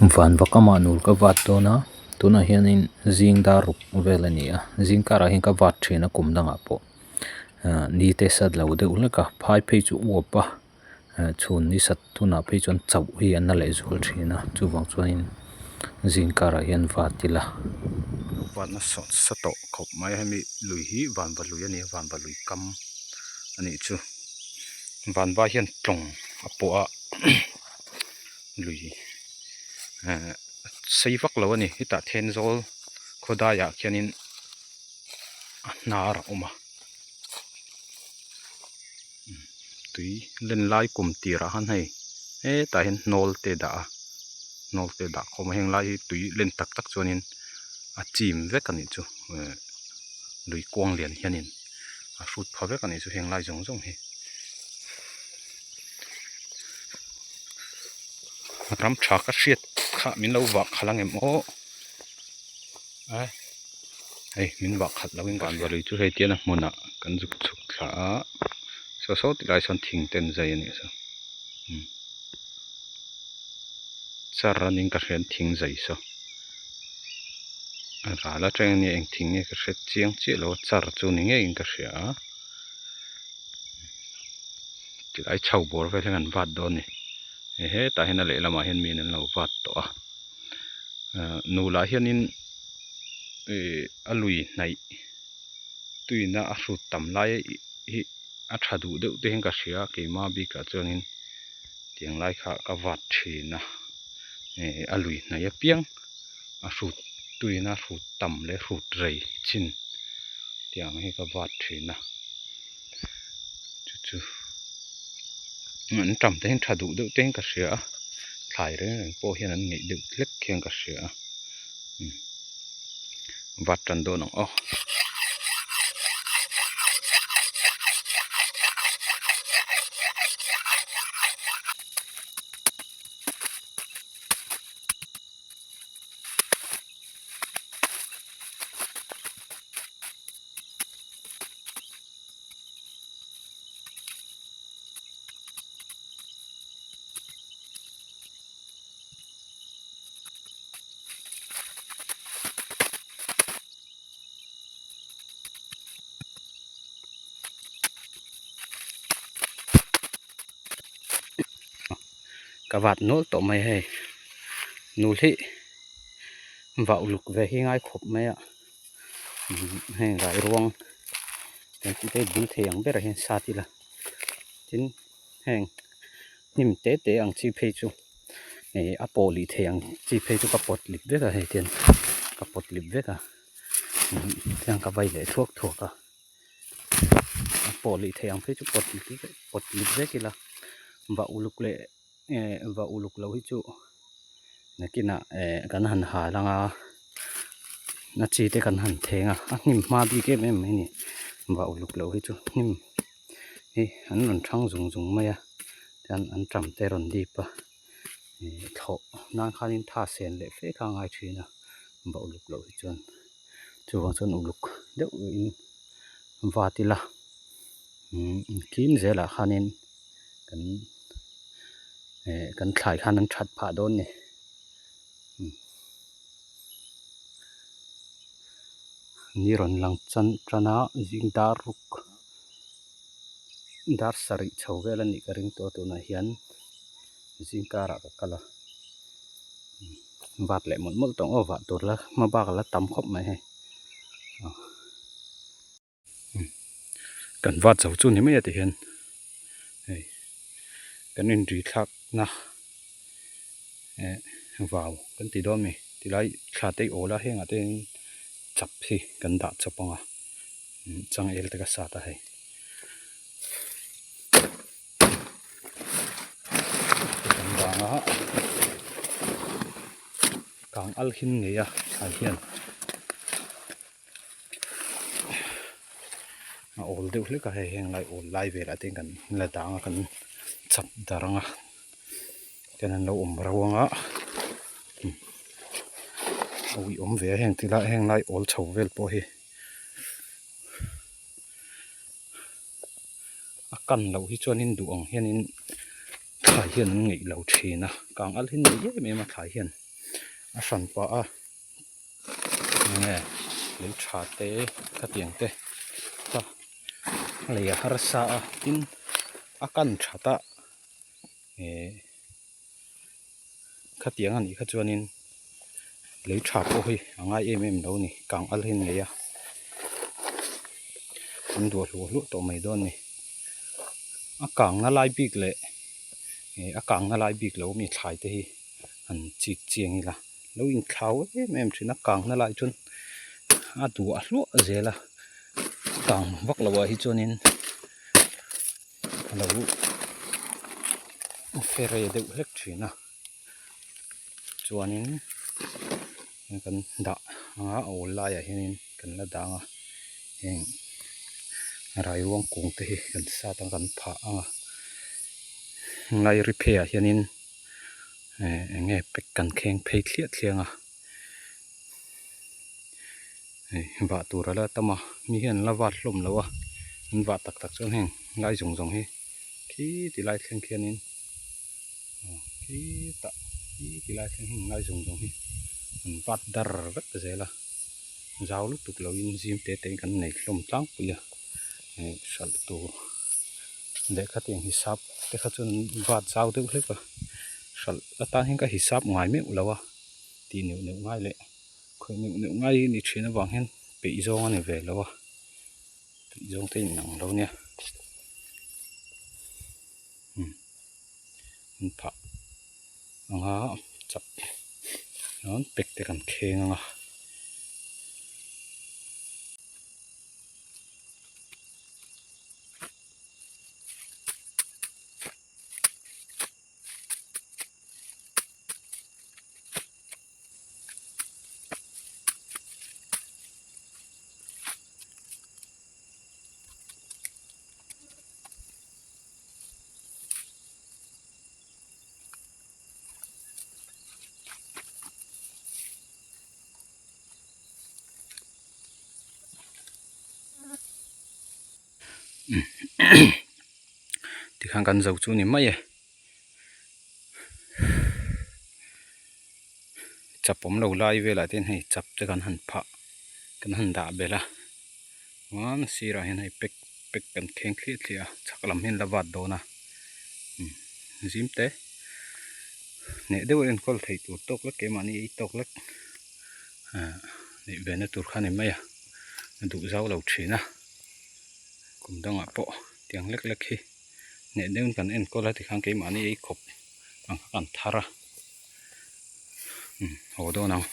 Vanva kamah nul ka vat dawn a tunah hianin zing dar ruk vel a ni a zing karah hian ka vat thin a kum dangah pawh ahh ni te sat lo deuh hlek a phai phei chu uap a eh chhun ni sat hunah phei chuan chauh hi an la leh zual thin a chuvang chuanin zing karah hian vat ila. Vatna sawt sa tawh khawp mai a hemi lui hi vanva lui a ni a vanva lui kam a nih chu vanva hian tawng a pawh a lui eh sei vak lo a ni hetah thenzawl khawdaiah khianin a hnar a awm a tui len lai kum tirah khan hei hetah hian hnawl te a dah a hnawl te a dah khawm a heng lai hi tui len tak tak chuanin a chim vek a nih chu eh lui kuang lian hianin a hrut pha vek a nih chu heng lai zawng zawng hi. Ram tha ka hriat kha min lo vah khalh ang em aw a hei min vah khalh lo in ka hria chu hei tian a hmunah kan zuk chhuk thla a saw saw ti lai sawn thing te an zai a nih saw umm char a ning ka hria an thing zai saw a ral atang ania eng thing nge ka hre chiang chiah lo a char chu ni ngeiin ka hria a. Tilai chho bawr vel hian an vat dawn a ni he hetah hian a lehlamah hian miin an lo vat tawh a ahh nulah hianin ihh a lui hnaih tuina a hrut tam lai hi a tha duh deuh te hian ka hria a keimah bikah chuanin tiang lai kha ka vat thin a ihh a lui hnaih apiang a hrut tuina a hrut tam leh hrut rei chin tiang hi ka vat thin a chu chu an tam te hian tha duh deuh te hian ka hria a thlai reng reng pawh hian an ngeih deuh hlek hian ka hria a vat tan dawn ang aw. Ka vat nual tawh mai hei nul hi vah uluk ve hi ngai khawp mai a heng rai ruang kan tih te bul thei ang berah hian sat ila tin heng hnim te te ang chi phei chu ih a pawh lih thei ang chi phei chu ka pawt lip vek a hei tian ka pawt lip vek a tiang ka vai leh thuak thuak a. A pawh lih theih ang phei chu pawt pawt lit vek ila va uluk leh eh va uluk loh hi chu nakinah eh kan han hal ang a a chi te kan han theng a a hnim hma bik em em mai a ni va uluk loh hi chu hnim hi an rawn thang zung zung mai a chuan an tam te a rawn dip a ih thlawh nan khanin tha sen leh fe kha a ngai thin a va uluk loh hi chuan. Chuvang chuan uluk deuh in vat ila umm tlem zelah khanin kan eh kan thlai khan an that phah dawn a ni ni rawn lang chan tan a zing dar ruk dar sarih chho vel a nih ka ring tawh a tunah hian zing karah ka kal a. Vat leh mawlh mawlh tawh ang aw vah tur la hma bak a la tam khawp mai hei kan vat zo chu ni mai a ti hian hei kan inri thlak na eh vau kan ti dawn mi tilai thla te i awl a hengah te hian chap hi kan dah chawp ang a changel te ka sat a hei. Kan vanga kang al him ngei a thlai hian a awl deuh hlek a hei heng lai awl lai velah te hian kan la dang a kan chap darh ang a tian an lo awm reuh ang a a uiawm ve a heng ti lai heng lai awl chho vel pawh hi. A kan loh hi chuanin duh ang hianin thlai hian an ngeih lo thin a kang al hi nei em em a thlai hian. A hran pah a enge lei tha te khatiang te kha lei a harsa a tin a kan that a eh khatiang a nih kha chuanin lei tha pawh hi a ngai em em lo a ni kang al hi an nei a an duah hluah hluah tawh mai dawn a ni a kang na lai bik leh eh a kang na lai bik lo mi thlai te hi han chik chiang ila lo inthlau em em thin a kang na lai chuan a duah hluah zel a kang vak loh ah hi chuanin a lo fere deuh hlek thin a chuanin kan dah anga a awl laiah hianin kan la dang a heng rairuang kung te hi kan sat ang kan phah ang a ngai ri pheiah hianin eh eng nge pack kan kheng phei thliah thliang a hei vah tur a la tam a mi hian an la vat hlawm lo a an vah tak tak chuan heng lai zawng zawng hi khi ti lai thleng khianin aw khitah khi ti lai thleng heng lai zawng zawng hi an vat dar vek zel a zau lutuk loin zim te te in kan nei hlawm tlangpui a eh hralh tur lehkha te ang hisap te kha chuan vat zau deuh hlek a hralh atan hian ka hisap ngai meuh lo a tih neuh neuh ngai leh khawih neuh neuh ngai ni thin avang hian peih zawng a ni ve lo a peih zawng te in ang lo nia umm an phah anga chak chuan pack te kan kheng anga. Tikhan kan zo chu ni mai e chap awm lo lai velah te hian hei chap te kan han phah kan han dah belh a chuan sirah hian hei pack pack kan kheng thliah thliah a chhak lam hian la vat dawn a zim te hneh deuh a enkawl theih tur tawk lek keimahni ei tawk lek ah neih ve na tur kha a ni mai a a duh zau lo thin a kum dangah pawh tiang lek lek hi hneh deuhin kan enkawl a tikhan keimahni ei khawp ang kha kan thar a umm haw dawn ang.